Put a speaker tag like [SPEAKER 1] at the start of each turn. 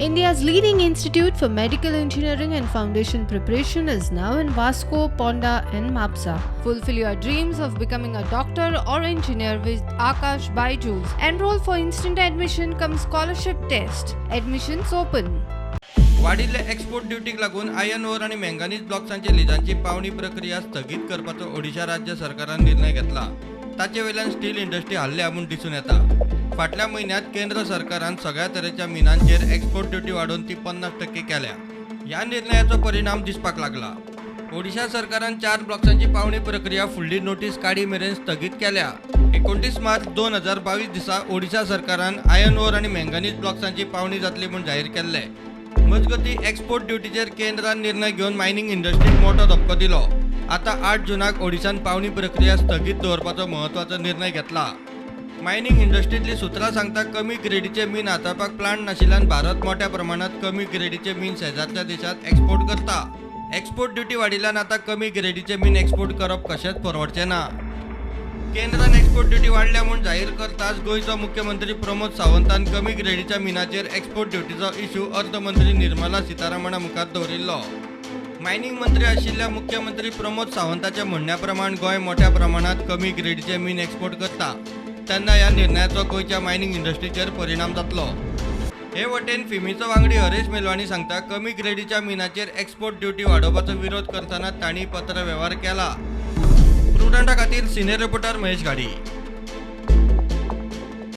[SPEAKER 1] India's leading institute for medical engineering and foundation preparation is now in Vasco, Ponda, and Mapsa. Fulfill your dreams of becoming a doctor or engineer with Akash Byju's. Enroll for instant admission cum scholarship test. Admissions open.
[SPEAKER 2] वाडिल्ल्या export ड्युटीक लागून iron ओर आनी manganese ब्लॉक्सांचे लिजांची पावणी प्रक्रिया स्थगीत करपाचो ओडिशा राज्य सरकारान निर्णय घेतला. ताचे वयल्यान स्टील इंडस्ट्री हाल्ल्या म्हूण दिसून येता. फाटल्या म्हयन्यांत केंद्र सरकारान सगळ्या तरेच्या मिनांचेर एक्सपोर्ट ड्युटी वाडोवन ती 50% केल्या. ह्या निर्णयाचो परिणाम दिसपाक लागला. ओडिशा सरकारान 4 ब्लॉक्सांची पावणी प्रक्रिया फुडली नोटीस काडी मेरेन स्थगीत केल्या. 29 मार्च 2022 दिसा ओडिशा सरकारान आयर्न ओर आनी मँगनीज ब्लॉक्सांची पावणी जातली म्हूण जाहीर केल्लें. मजगती, एक्सपोर्ट ड्युटीचेर केंद्रान निर्णय घेवन मायनिंग इंडस्ट्रीक मोठो धपको दिलो. आतां 8 जुनाक ओडिशान पावणी प्रक्रिया स्थगीत दवरपाचो म्हत्वाचो निर्णय घेतला. मायनिंग इंडस्ट्रींतली सुत्रां सांगता, कमी ग्रेडीचे मीन हाताळपाक प्लांट नाशिल्ल्यान भारत मोठ्या प्रमाणात कमी ग्रेडीचे मीन शेजारच्या देशात एक्सपोर्ट करता. एक्सपोर्ट ड्युटी वाडिल्ल्यान आतां कमी ग्रेडीचे मीन एक्सपोर्ट करप कशेंच परवडचें ना. केंद्रान एक्सपोर्ट ड्युटी वाडल्या म्हूण जाहीर करताच गोंयचो मुख्यमंत्री प्रमोद सावंतान कमी ग्रेडीच्या मिनाचेर एक्सपोर्ट ड्युटीचो इश्यू अर्थमंत्री निर्मला सीतारामणा मुखार दवरिल्लो. मायनिंग मंत्री आशिल्ल्या मुख्यमंत्री प्रमोद सावंताच्या म्हणण्या प्रमाण, गोंय मोठ्या प्रमाणात कमी ग्रेडीचे मीन एक्सपोर्ट करता, तेन्ना ह्या निर्णयाचो गोंयच्या मायनिंग इंडस्ट्रीचेर परिणाम जातलो. हे वटेन फिमीचो वांगडी हरेश मेलवाणी सांगता, कमी ग्रेडीच्या मिनाचेर एक्सपोर्ट ड्युटी वाडोवपाचो विरोध करतना तांणी पत्रवेव्हार केला. प्रुडंटा खातीर सिनियर रिपोर्टर महेश घाडी.